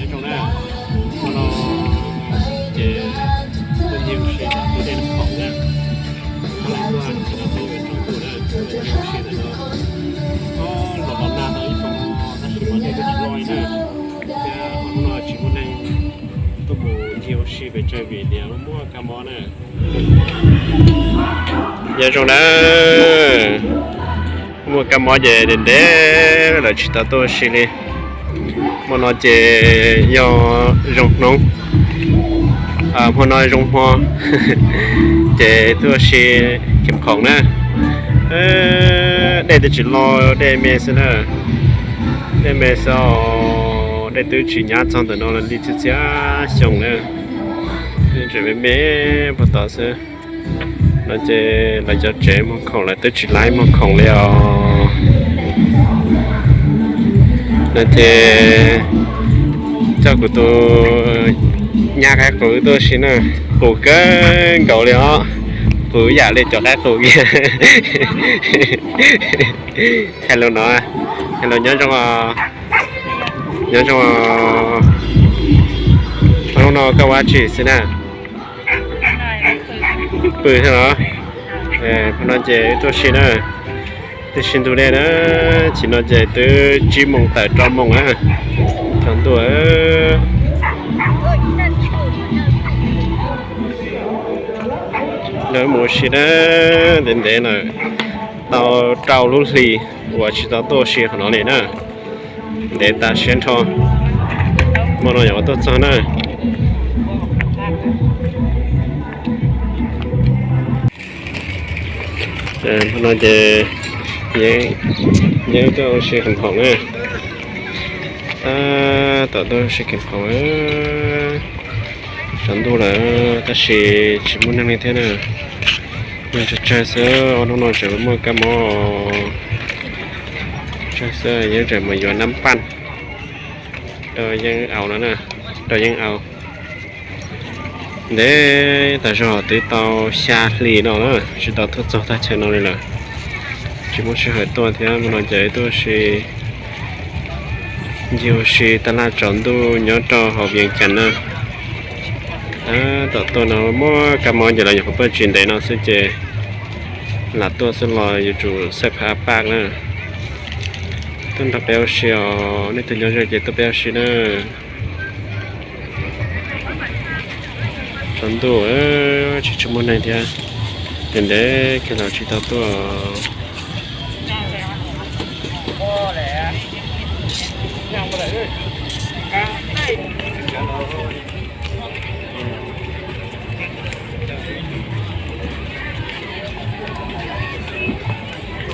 Nyob zoo na, hmo no ces tuaj ncig ua si tom tus dej Nab Phoom na. Hnub no tuaj tsis tau tuaj yuav tsaus ntuj na, tuaj ncig ua si ntawm no. Los los nag tau ib xyoos no tab sis mas dej twb tsis loj li na. Thiab hnub no tsis muaj neeg tuaj mus ncig ua si pes tsawg vim tias muaj kab mob na. Nyob zoo na, muaj kab mob ces ntev ntev lawm tsis tau tuaj ua si li. Hmo no ces yog zoo hnub, hmo no zoo hmo ces tuaj ua si Kheem Khoom na. Dej twb tsis loj, dej me xwb na. Dej me xwb os, dej twb tsis nyab txog ntawm no li txhiab txhiab xyoo na. Tseem me me puag tod xwb. No ces lawv cov tsev muag khoom lawv twb tsis laib muag khoom li os. No ces coj kuv tus nyab qaib qus tuaj ua si na, qus kawg nkaus li os, qus yam li cov qaib qus kiag. Hello no, hello nyob zoo, nyob zoo. Hnub no koj ua dab tsi xwb na? Pw thiab los? Hnub no ces tuaj ua si na, twb sib ntuj dej na, chim no ces twb tsib moos tawm rau moos na, tsaus ntuj. Lawv mus ua si na, ntev ntev lawm, tau rau lub hlis uas tsis tau tuaj ua si qhov no li na. Ntev tas siab nrho, hmo no yog tuaj txog na. Hmo no ces yeej tuaj ua si Kheem Khoom na. Tab tom tuaj ua si Kheem Khoom, tsaus ntuj lawm tab sis tsis muaj neeg li thiab na. Neeg tsawg tsawg xwb, hnub no tseem muaj kab mob tsawg xwb, yeej tseem mus yuav nab paj rau yeeb au no na, rau yeeb au. Ntev tas zog twb tau xya hlis no na tsis tau tuaj txog thaj chaw no li lawm. Tsis muaj sij hawm tuaj thiab, hmo no ces tuaj ua si, ncig ua si taj laj tsaus ntuj nyob rau hauv Vias Cas na. Tab tom tuaj no muaj kab mob ces los nyuam qhuav tuaj tsis ntev no xwb ces lam tuaj xwb los yuav tsum xawb pha paj na. Tuaj nrog peb ua si os, nej tus nyob ze ces tuaj peb ua si na. Tsaus ntuj tsis tshua muaj neeg thiab, ntev ntev kiag los tsis tau tuaj.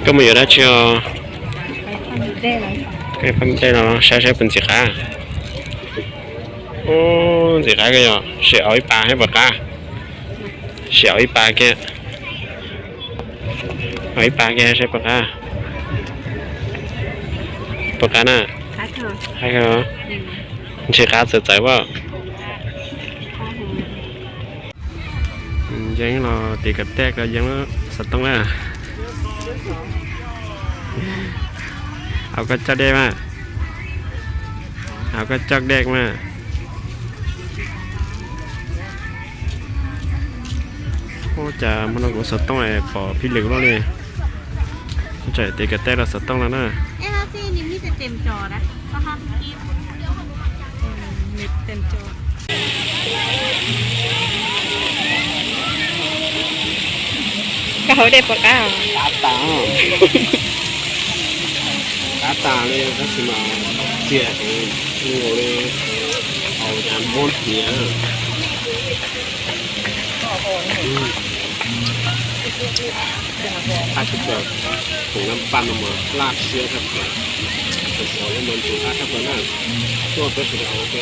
Koj mus yuav dab tsi os? Koj yuav paj dej los saib saib puas ntxim qab. Ub, ntxim qab kawg yog, sim au ib pas saib puas qab. Sim au ib pas kiag. Au ib pas kiag saib puas qab. Puas qab na? Ntxim qab txawv txawv as. Yeeb los tiv kav tej ko yeeb xov tooj na. Au koj coj dej mas. Au koj coj dej mas. Ua cas hmo no kuv xov tooj pom phij lwm loj li. Tseem tiv kav tej los xov tooj no na. Koj haus dej puas qab? Qab tas li tab sis mas txias heev, zoo li haus cas mob hniav. Qab tshaj plaws, khoom nab paj no mas laj siab tshaj plaws, xov xov li mas ntxim qab tshaj plaws na. Tuaj peb sawv daws haus ua ke.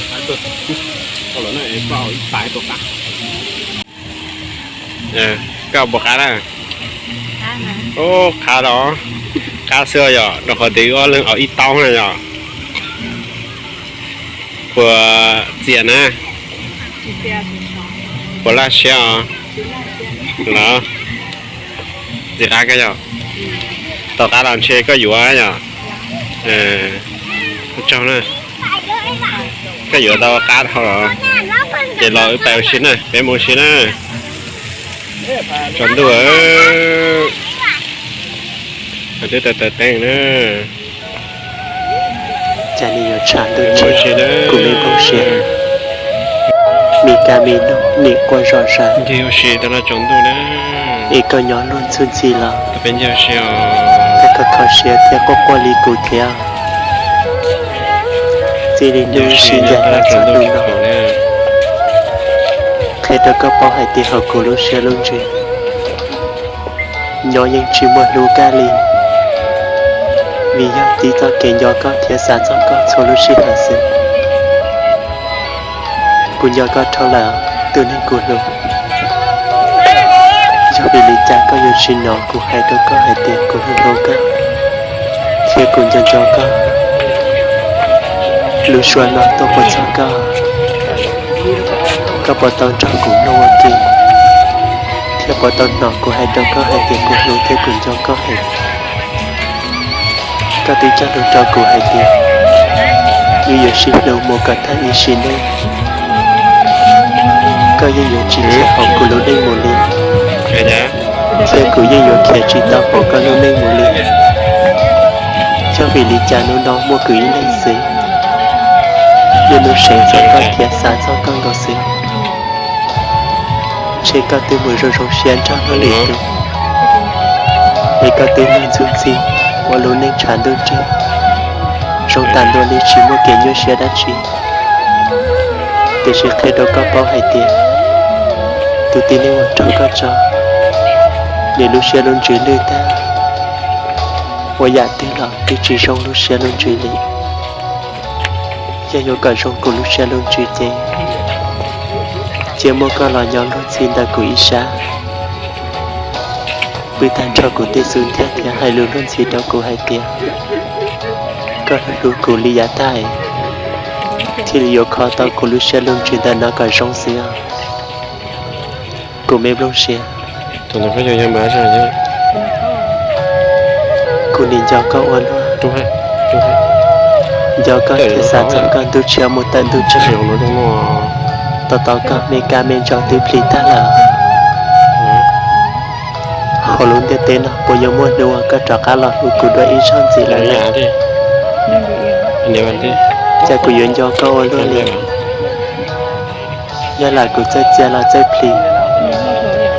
Qab tshaj plaws na, koj haus ib pas puas qab? Koj puas qab na? Ub, qab los, qab xwb yom, rau qhov tias wb ob leeg haus ib taub na yom. Puas txias na? Puas laj siab os? Los, ntxim qab kawg yom. Tau qab los ntshe koj yuav yom. Ua tsaug na. Koj yuav tau qab dhau los, ces los wb pais ua si na, peb mus ua si na. Tsaus ntuj, twb taw taw teeb na. Cas nws yuav tshav ntuj tseeb, kuv me nplooj siab. Me kab me noog nim quaj zom zaws, es koj nyob luag ntxhwb ntxhi los, koj kho kho siab thiab quaj quaj li kuv thiab. Txij li hnub wb sib ncaim los txog hnub no, qhia rau koj paub hais tias hauv kuv lub siab lub ntsws, nyob yeej tsis muaj hlub kag li, vim yog tib txoj kev nco koj thiab xav txog koj txhua lub sij hawm xwb. Kuv nco koj dhau lawm, tus neeg kuv hlub. Yog vim li cas koj yuav tsis hnov kuv hais rau koj hais tias kuv hlub hlub koj thiab kuv nco nco koj? Lub suab no tuaj puas txog koj? Koj puas tau nrog kuv mloog ua ke, thiab puas tau hnov kuv hais rau koj hais tias kuv hlub thiab kuv nco koj heev? Koj twb cog lus rau kuv hais tias wb yuav sib hlub mus kom tag ib sim neej. Koj yeej yuav tsis khiav hauv kuv lub neej mus li, thiab kuv yeej yuav khiav tsis tau hauv koj lub neej mus li. Yog vim li cas hnub no muaj kuv ib leeg xwb, yeej hnub seev txog koj thiab xav txog koj nkaus xwb. Ntshe koj twb mus zoo zoo siab nrog luag lwm tus, es koj twb luag ntxhwb ntxhi ua lub neej tshav ntuj tseeb, zoo tas ntua li tsis muaj kev nyuaj siab dab tsi. Tiam sis qhia rau koj paub hais tias tus tib neeg uas raug koj tso, nws lub siab lub ntsws lwj tag, ua yam twg los twb tsis zoo lub siab lub ntsws li. Yog yuav kom zoo kuv lub siab lub ntsws ces cia muaj koj los nyob luag ntxhi ntawm kuv ib sab, pw tag nrho kuv tej xub ntiag thiab hais lus luag ntxhi rau kuv hais tias koj hlub hlub kuv li yav tag, thiaj li yuav kho tau kuv lub siab lub ntsws ntawm no kom zoo xwb os, kuv me nplooj siab. Kuv nim nco koj ua luaj, nco koj thiab xav txog koj ntuj tshiab mus tawm ntuj tsaus, tos tos koj me kab me ntsaum twb plis tag lawm. Hauv lub ntiaj teb no puas yuav muaj hnub uas koj rov qab los hlub kuv dua ib zaug ntxiv lawm? Cas kuv yuav nco koj ua luaj li. Yog lam kuv txawj txia los txawj plis,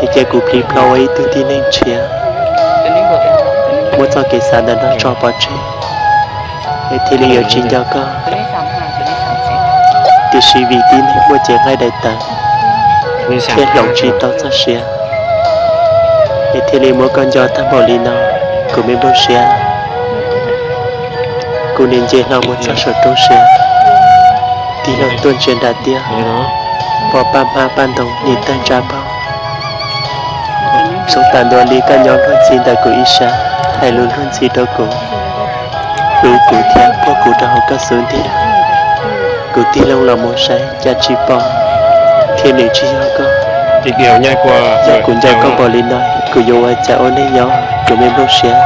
es cia kuv plis plho ua ib tug tib neeg tshiab, muab txoj kev xav ntawm no tso pov tseg, es thiaj li yuav tsis nco koj. Tiam sis vim tib neeg muaj cev nqaij daim tawv, thiaj hloov tsis tau txoj sia, es thiaj li muab koj nco tag npaum li no, kuv me nplooj siab. Kuv nim nce hlo mus txog saum roob siab, tig hlo tuaj ntsia nram tiaj, pom paj hmab paj ntoo nim tawg ntsa paug. Zoo tas ntua li koj nyob luag ntxhi ntawm kuv ib sab, hais lus luag ntxhi rau kuv, hlub kuv thiab puag kuv rau hauv koj xub ntiag. Kuv tig loo los mus saib cas tsis pom, thiab nws tsis yog koj. Yog kuv nco koj npaum li no, kuv yuav ua cas ua neej nyob, kuv me nplooj siab?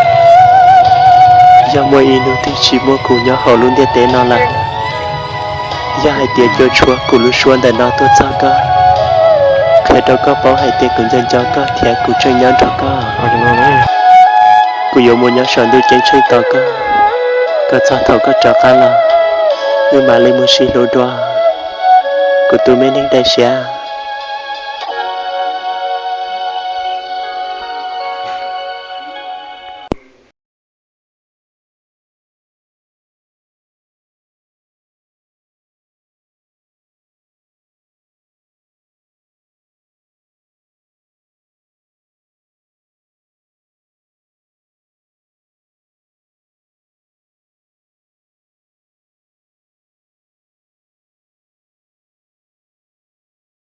Yog muaj ib hnub twg tsis muaj kuv nyob hauv lub ntiaj teb no lawm, yog hais tias cua tshuav kuv lub suab ntawm no tuaj txog koj, qhia rau koj paub hais tias kuv nco nco koj thiab kuv tseem nyob nrog koj. Kuv yuav mus nyob saum ntuj ceeb tsheej tos koj, kom txog thaum koj rov qab los, wb mam li mus sib hlub dua, kuv tus me neeg daim siab.